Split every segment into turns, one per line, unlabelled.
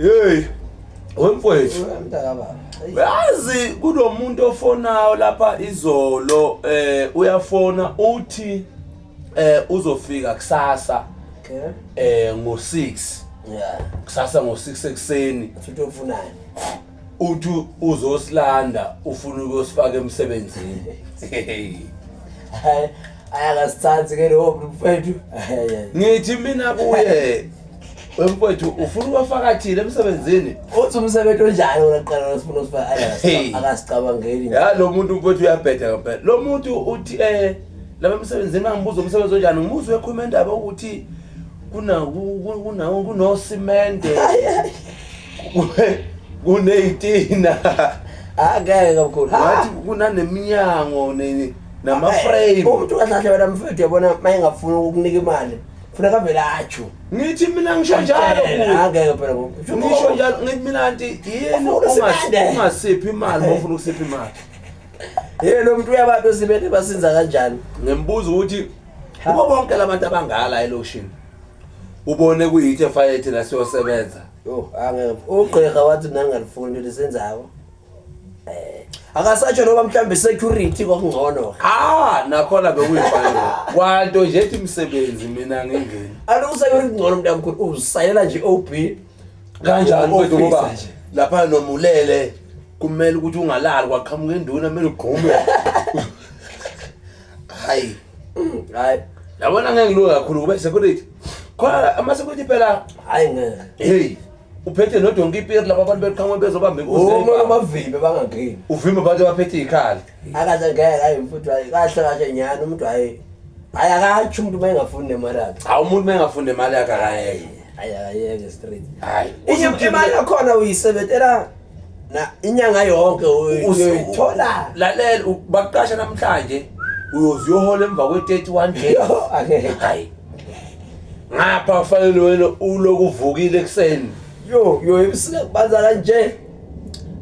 Hey, wemfowethu.
Mntakababa.
Yazi kunomuntu ofonayo lapha izolo uyafona uthi uzofika kusasa.
Okay.
Ngo6.
Yeah.
Kusasa ngo6 ekseni.
Uthi ufunani?
Uthi uzosilanda, ufuna ukuyosifaka emsebenzini.
Hayi, ayakasithathi ke lowo mfethu. Hayi.
Ngithi mina kuye, wemfowethu, ufuna ukufaka thina emsebenzini?
Uthi umsebenzi onjani wena qala sifuna usifaka?
Hey.
Akasicabangeli.
Ya, lo muntu mfowethu uyabheda ngempela. Lo muntu uthi lapha emsebenzini, mangibuza umsebenzi onjani, ngibuza uyakhuluma indaba ukuthi kuna kuna kunosimende, kuneyitina.
Angeke kakhulu.
Wathi kunaneminyango nama-frame.
Umuntu kahle kahle wena mfethu, yabona, mayengafuni ukukunika imali, funeka vele atsho.
Ngithi mina ngisho njalo kuye.
Angeke phela ngoba.
Ngisho njalo, ngithi mina anti yini
Ufuna usimende.
Ungasiphi imali uma ufuna ukusipha imali?
Yena lo muntu uyabantu osimende basinza kanjani?
Ngimbuza ukuthi kubo bonke labantu abangala elokishini, ubone kuyithi efanele thina siyosebenza?
Yo, angeke. Ugqirha wathi mina ngingalifuni lisenzako. Akasatsho noma mhlawumbe security kwakungcono.
Ah, nakhona bekuyifanele kwanto nje ethi umsebenzi mina ngingeni.
Alo, security ngcono, mntamkhulu, uzisayinela nje OB.
Kanjani kodwa ngoba
Officer nje.
Lapha nomulele kumele ukuthi ungalali, kwaqhamuka induna, kumele ugqume. Hayi.
Hayi.
Yabona, ngeke ngilunge kakhulu kuba security. Khona ama-security phela.
Hayi, ngeke.
Hey, uphethe nodonki ipiri lapha, abantu beqhamuka bezobamba inkunzi.
Uma bavimbe bangangeni.
Uvimbe abantu abaphethe iy'khali.
Akaze, ngeke. Hayi mfuthu, hayi, kahle kahle nyani umuntu, hayi hayi, akatsho umuntu uma engafuni nemali yakhe.
Hawu, umuntu uma engafuni nemali yakhe akayeke.
Hayi, akayeke straight.
Hayi.
Imali yakhona uyisebentela na inyanga yonke, uyithola.
Lalela, baqasha namhlanje, uyoze uyohola emva kwe-31 days.
Yo, angeke.
Hayi, ngapha fanele wena uloku uvukile ekuseni.
Yo yo, ebusika kubanza kanje.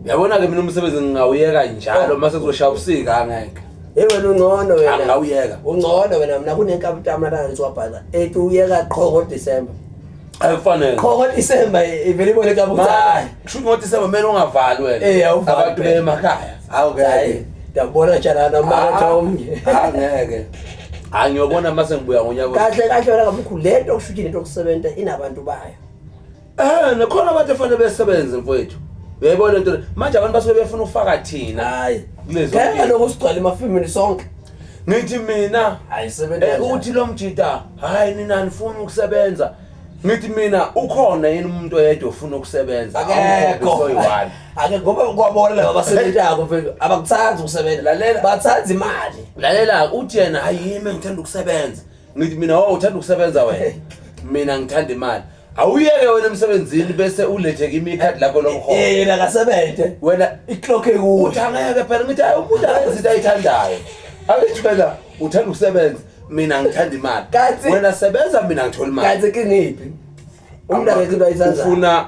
Uyabona-ke, mina umsebenzi ngingawuyeka njalo uma sekuzoshaya ubusika, angeke.
Hey, wena ungcono wena.
Angawuyeka.
Ungcono wena. Mina kunenkampani la ngiziwabhala ethi uyeka qho ngoDecember.
Akufanele.
Qho ngoDecember ivele ibone inkampani. Hayi.
Kusho ukuthi ngoDisemba kumele ungavali wena.
Eh, awuvali
Abantu
phela.
bemakhaya.
Hayi,
Awungeke.
ndiyakubona tshana nomakatha omnye.
Angeke. Hayi, ngiyobona uma sengibuya ngonyaka.
Kahle kahle wena kamkhulu, lento kusho ukuthi lento yokusebenza inabantu bayo.
Nakhona abantu efanele besebenze, mfowethu. Uyayibona lento le? Manje abantu basuke befuna ukufaka thina
Hayi.
kulezo
Ngeke
nto.
kaloku sigcwale emafemini sonke.
Ngithi mina
Hayi, sebenza.
Uthi lo mjida, hayi, nina nifuna ukusebenza. Ngithi mina, ukhona yini umuntu oyedwa ofuna ukusebenza?
Akekho.
Soyi-one.
Ake ngoba kwabona laba abasebentako mfethu, abakuthandi ukusebenza.
Lalela.
Bathanda imali.
Lalela, uthi yena, hayi, yimi engithanda ukusebenza. Ngithi mina, oh, uthanda ukusebenza wena, mina ngithanda imali. Awuyeke wena emsebenzini bese ulethe kimi ikhadi lakho lomholo.
Yena akasebenze.
Wena
Iclock ekuwe.
Uthi angeke phela. Ngithi hayi, umuntu akenza into ayithandayo. Angithi wena uthanda ukusebenza, mina ngithanda imali. Wena sebenza, mina ngithola imali.
Kanti kingiphi umuntu akekho into ayithandayo.
Ufuna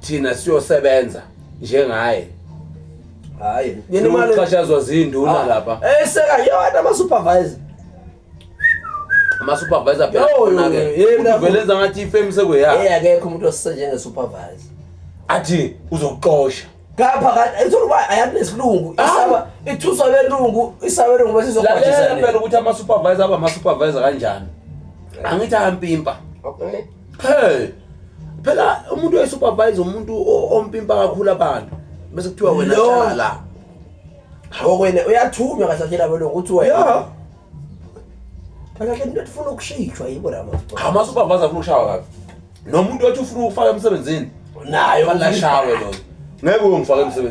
thina siyosebenza njengaye?
Hayi, yena imali.
Uxhashazwa zinduna lapha.
Seka yona ama supervisor.
Ama-supervisor phela
Yo, yo,
khona-ke
yo, yena-
uthi vele enza ngathi ifemu sekuyakhe.
Akekho umuntu osise supervisor.
Athi uzokuxosha.
Ngapha kanti ithola uba ayathi nesilungu, isaba ithuswa belungu, isaba belungu bese
Lalela
izokwajisa.
phela ukuthi ama-supervisor aba ama-supervisor kanjani. Angithi ayampimpa.
Okay.
Hey, phela umuntu oyi-supervisor umuntu ompimpa kakhulu abantu, bese kuthiwa wena hlala la.
Okwena uyathunywa kahle kahle labelungu ukuthi wena.
Ya.
Kahle kahle into efuna ukushintshwa yibo la ma.
Ama-supervisor afuna ukushawa kabi, nomuntu othi ufuna ukufaka emsebenzini
Nayo
fanele ashawe loyo. Ngeke uyongifaka emsebenzini.